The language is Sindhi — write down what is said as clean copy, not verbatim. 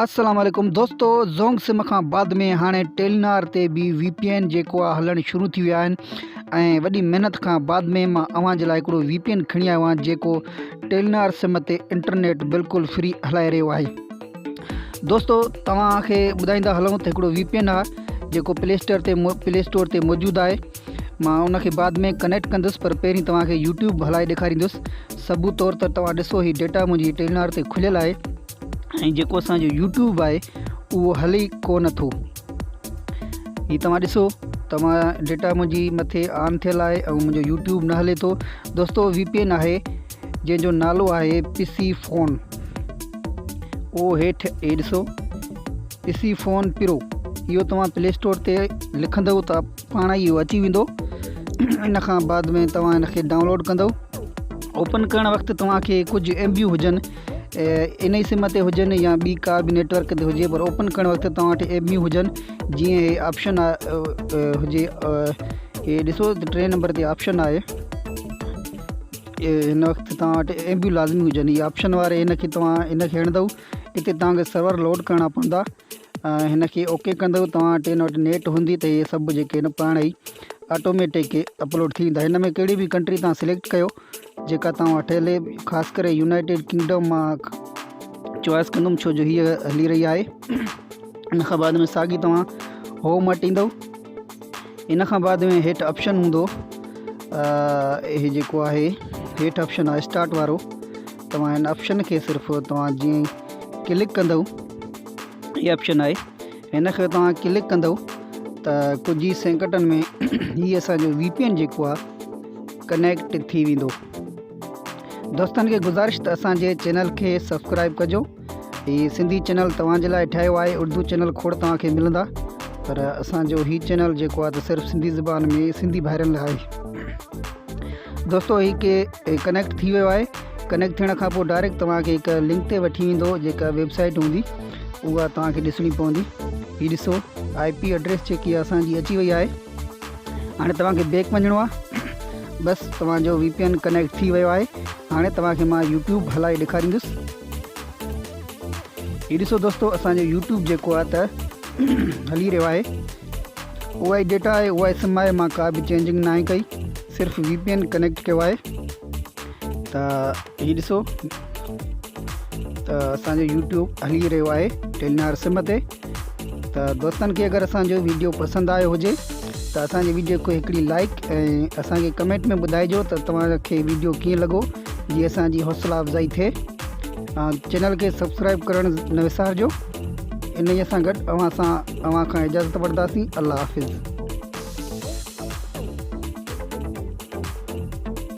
السلام عليڪم دوستو زونگ سم کان بعد ۾ هاڻي ٽيلنار تي به وي پي اين جيڪو آ هلڻ شروع ٿي ويا آهن ۽ وڏي محنت کان بعد ۾ مان اوهان جي لاء هڪڙو وي پي اين کڻي آيو آهيان جيڪو ٽيلنار سم تي انٽرنيٽ بلڪل فري هلائي رهيو آهي دوستو توهان کي ٻڌائيندا هلون ته هڪڙو وي پي اين آهي جيڪو پلي اسٽور تي پلي اسٽور تي موجود آهي مان ان کي بعد ۾ ڪنيڪٽ ڪندس پر پهرين توهان کي يوٽيوب هلائي ڏيکاريندس ثبوت طور ته توهان ڏسو هي ڊيٽا منهنجي ٽيلنار تي کليل آهي ۽ جيڪو اسان جو يوٽيوب آهي اهو هلي ئي ڪو نه ٿو هي توهان ڏسو توهان ڊيٽا منهنجي مٿي آن ٿيل آهي ۽ منهنجو يوٽيوب نه هلي ٿو دوستو وي پي اين آهي جنهن جو نالو آهي پسي فون اهو هيٺ هي ڏسو پسي فون پرو اهو توهان پلي اسٽور تي لکندو ته پاڻ ئي اهو اچي ويندو ان کان بعد ۾ توهان ان کي ڊائونلوڊ ڪندو اوپن ڪرڻ وقت توهان کي ڪجهه ايم بيون هجن ان ئي سم تي هجن يا ٻي ڪا به نيٽورڪ تي هجي پر اوپن ڪرڻ وقت توهان وٽ ايم بيون هجن جيئن هي آپشن هجي هي ڏسو ٽي نمبر تي آپشن آهي هن وقت توهان وٽ ايم بيون لازمي هجن هي آپشن واري هن کي توهان هن کي هڻندو هتي توهان کي سرور لوڊ ڪرڻا پوندا هن کي اوڪي ڪندو توهان وٽ هن وٽ نيٽ هوندي ته اهي سڀ جيڪي آهن پاڻ ئي آٽوميٽڪ اپلوڊ ٿي ويندا هن ۾ ڪهڙي به ڪنٽري توهان سليڪٽ ڪيو جيڪا توهان وٽ هلي خاص ڪري يونائيٽيڊ ڪنگڊم مان چوائس ڪندم ڇو جو هيء هلي رهي آهي ان کان بعد ۾ ساڳي توهان هوم وٽ ايندو ان کان بعد ۾ هيٺ آپشن هوندو هي جيڪو آهي هيٺ آپشن آهي اسٽارٽ وارو توهان هن آپشن کي صرف توهان جيئن ڪلڪ ڪندو هي آپشن آهي هن کي توهان ڪلڪ ڪندو ته ڪجهه ئي سيڪنڊن ۾ هي اسانجو وي پي اين جيڪو آهي ڪنيڪٽ ٿي ويندو دوستن کي گذارش ته اسانجي چينل کي سبسڪرائب ڪجو هي سنڌي چينل توهان جي لاء ٺاهيو آهي اردو چينل کوڙ توهان کي ملندا پر اسانجو هي چينل جيڪو آهي ته صرف سنڌي زبان ۾ سنڌي ڀائرن لاء آهي دوستو هي ڪي ڪنيڪٽ ٿي ويو آهي ڪنيڪٽ ٿيڻ کان پوء ڊائريڪٽ توهان کي هڪ لنڪ تي وٺي ويندو جيڪا ويب سائيٽ هوندي اها توهان کي ڏسڻي پوندي هي ڏسو آئي پي ايڊريس جيڪي اسان جي اچي وئي آهي هاڻي توهان کي بيڪ وڃڻو آهي بس توهان جو وي پي اين ڪنيڪٽ ٿي ويو آهي هاڻي توهان کي مان يوٽيوب هلائي ڏيکاريندس هي ڏسو دوستو اسان جو يوٽيوب جيڪو آهي ته هلي رهيو آهي اها ئي ڊيٽا آهي اها ئي سم آهي مان ڪا به چينجنگ ناهي ڪئي صرف وي پي اين ڪنيڪٽ ڪيو آهي ته هي ڏسو ته اسانجو يوٽيوب هلي رهيو آهي ٽيلنار سم تي ته دوستن کي اگر اسانجو ويڊيو پسند آيو هجي ته اسانجي ويڊيو کي هڪڙي لائڪ ۽ اسانکي ڪمينٽ ۾ ٻڌائجو ته توهان کي ويڊيو ڪيئن لڳو جي اسانجي حوصلا افزائي ٿئي چينل کي سبسڪرائب ڪرڻ نه وسارجو انهيء سان گڏ اوهان سان اوهان کان اجازت وٺنداسين الله حافظ.